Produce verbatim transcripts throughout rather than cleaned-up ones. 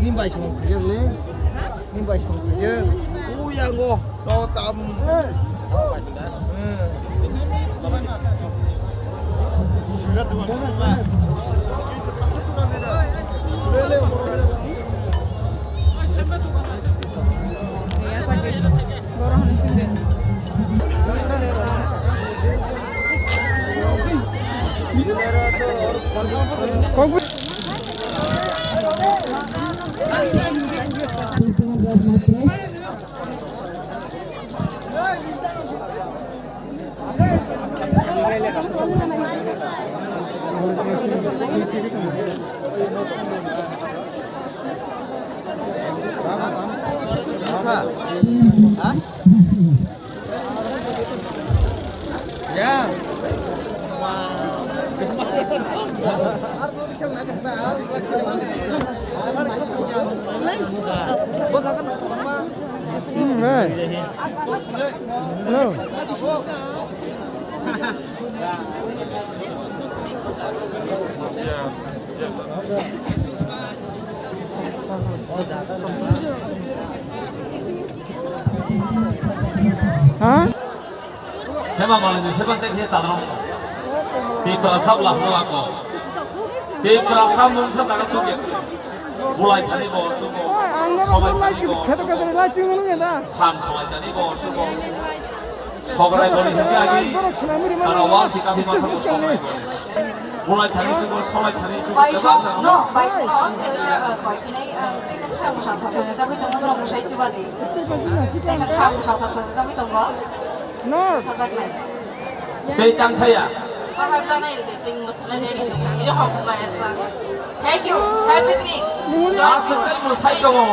Ni bai song phaijak le. Ni bai song phaijak. U yango. No tam. Hmm, hey. Hello. Ha? Hema malini sebak tei khe sadrong. Tiprasa bwla hwnwi ako. Tiprasa mungsa jaga sukya. Bulai thani bo suko. Oi, ang norok Sobai thani bo kheto suko. Kheto lai chwng nung ya da. Phan solai thani bo suko. Sograi boni hwnkhe agi. Sara wal si kathi matha bo sograi boni. Bulai thani suko, solai thani suko. Bai sok no, bai sok no. Tei sa, bai kinai, ah, tei sa musa thok thok jagwi tongo norok musai chuba di. Tei sa musa thok thok jagwi tongo. No. Sajak nai. Tei tang saya. Bahar janai de jing musa nai ni dong. Ini hok maya sa. Thank you. Happy drink. Aswk tei musai tongo.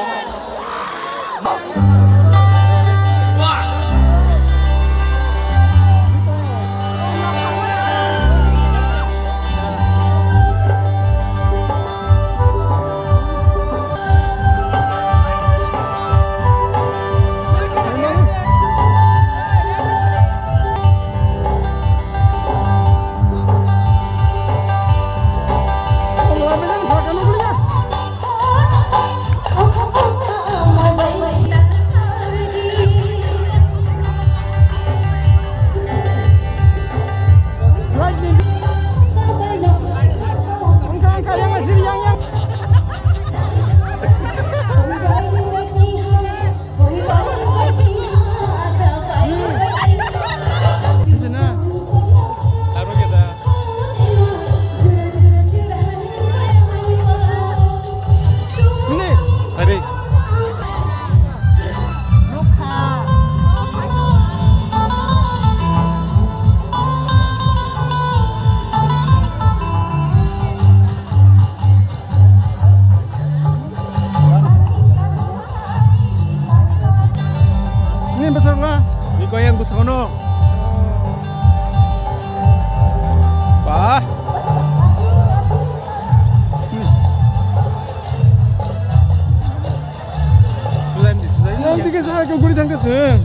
Ini. Hari. Ini besar lah. Iko yang besar no. Wah. Sujai di, sujai di. Yang tiga saya ke guri tangke se.